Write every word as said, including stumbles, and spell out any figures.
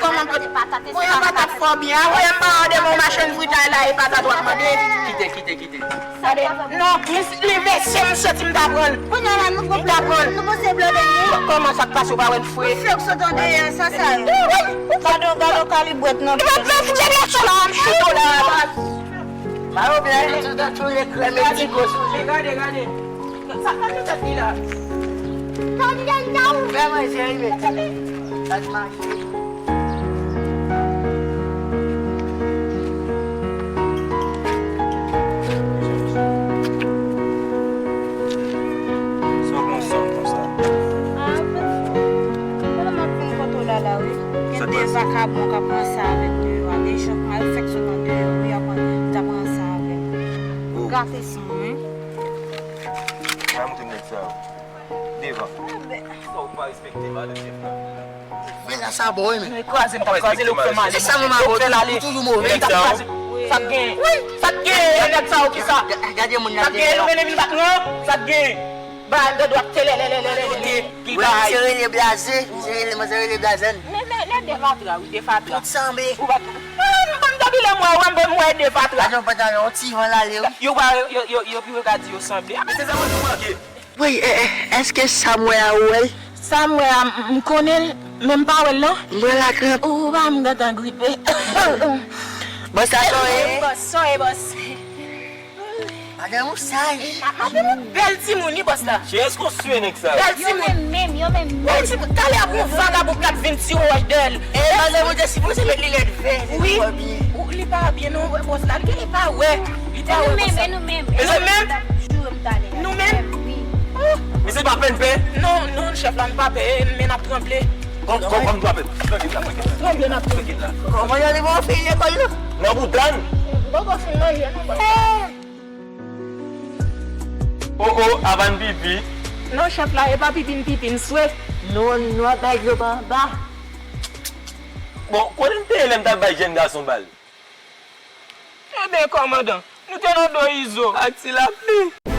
kòman pou. Mwen yon patat fò byen. A, voye m ba w de mon machann fritay la, e patat w ap mande. Kite, kite, kite. Gade, non, li mesye m soti m ta pran l. Kounye a la, nou pran, nou pran se blòdè ye. Kòman sa k pase w pa wè n fre? Fè w sot an dèyè, sa, sa yo. Gade, gade kalibwèt nan. Mwen fè fouke lòt la, m chito la. Ba yo byen, tout, tout, tout le krèm e ti gwo sou li. Gade, gade. Sa, sa, sa, sa, sa, sa. Fè manje, wi, men. Sa t mache. Sa konsa, konsa. Ah, pandan m ap vin kote w la, la, wi. Gen de vakabon k ap ranse avè m deyò a. Gen jan k mal fèk sot an deyò, wi, y ap, y ap ranse avè m. Gate san, wi. Mwen montre nèg sa yo. Devan. Sa ou pa respekte madan chèf la. Men la sa bon, wi, men. Nou kraze, m t ap kraze l, ou fè m ale. E sa mwen mwen fè l ale. Ou toujou move. Nèg sa yo. Sa k gen? Wi. Sa k gen? E nèg sa yo ki sa? Gade moun nan. Sa k gen? Nou vin vin bat mwen? Sa k gen? Ba, de dwat, tè, lè, lè, lè, lè, lè, lè. Ki bay? Misye rele blaze. Misye rele, misye rele blaze. Men, men, men, de fatra, wi, de fatra. Tout sanble. Ou bat. Ah, m ban m tabi lè m wè, wè, m wè de fatra. Ajan pantalon, yon ti van l ale, wi. Yo, yo, yo, yo, yo, yo ka di yo sanble. Men se sa mwen tou manke. Wi, eh, eh, èske sa m wè a ou wè l? Sa m wè a, m, m konnen l, men m pa wè l non. M wè lakranp. Ou pa m gentan gripe. Bòs la, sa w ye? Bòs, sa w ye, bòs? Madanm ou saj. Ma-, madanm ou bèl timoun, wi, bòs la. Cheri, èske w swe nèg sa? Bèl timoun. Yo menm menm, yo menm menm. Bèl timoun. Talè a gon vagabon k ap vin ti wòch dèyè l. E, madanm ou te sipoze met linèt vè, li pa byen. Wi. Ou, li pa byen non, wè bòs la. Li genlè pa wè. Li pa wè bòs la. E nou menm, e nou menm. E nou menm? Nou menm? Wi. Oh. Mesye pa fè n pè? Non, non, chèf la, n pa pè, men n ap tranble. Kòm, kòm, kòm n pa pè? Tranke la, tranke la. Tranble, n ap tranble. Tranke la. Kòman y ale pou w fini lekòl la? Nan bouda n. Bòkò fin manje, non, bòkò. Oh, oh, avan n pipi. Non, chèf la, e pa pipi n pipi, n swe. Non, nou ap bay dlo pa anba. Bon, kote n te ye lè n t ap bay jèn gason bal? Eben, kòmandan, nou te nan do Izo. Ak ti lapli.